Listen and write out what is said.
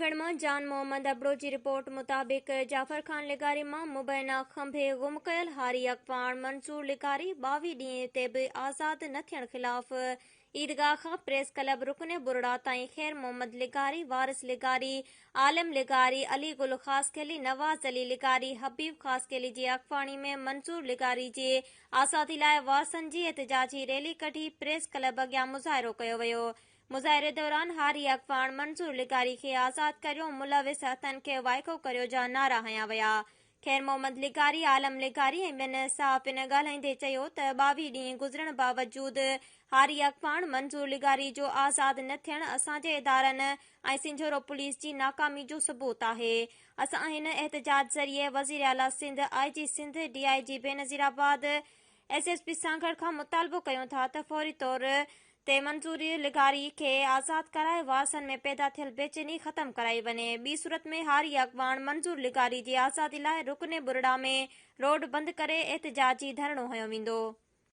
سانگهڙ مان جان محمد ابڙو جي رپورٽ مطابق جعفر خان لغاري مان مبينا کنڀي گم ڪيل هاري اڳواڻ منظور لغاري 22 ڏينهن تي به آزاد نه ٿيڻ خلاف عيدگاهه کان پريس ڪلب رڪن ٻرڙا تائين خير محمد لغاري، وارث لغاري، عالم لغاري، علي گل خاصخيلي، نواز علي لغاري، حبيب خاصخيلي جي اڳواڻي ۾ منظور لغاري جي آزادي لاء وارثن جي احتجاجي ريلي ڪڍي پريس ڪلب اڳيان مظاهرو ڪيو ويو. مظاهري دوران هاري اڳواڻ منظور لغاري کي آزاد ڪريو، ملوث هٿن کي وائکو ڪريو جا نعرا هنيا ويا. خير محمد لغاري، عالم لغاري ۽ ٻين صحافين ڳالهائيندي چيو ته 22 ڏينهن گذرڻ باوجود هاري اڳواڻ منظور لغاري جو آزاد نه ٿيڻ اسان جي ادارن ۽ سنجهورو پوليس جي ناڪامي جو ثبوت آهي. اسان هن احتجاج ذريعي وزيراعليٰ Sindh, I G Sindh, D I G Benazirabad, S S P Sanghar کان مطالبو ڪيون ٿا ته فوري طور تي منظور لغاري کي آزاد ڪرائي وارثن ۾ پيدا ٿيل بيچيني ختم ڪرائي وڃي ٻي صورت ۾ هاري اڳواڻ منظور لغاري جي آزادي لاء رڪني ٻرڙا ۾ روڊ بند ڪري احتجاجي ڌرڻو هنيو ويندو.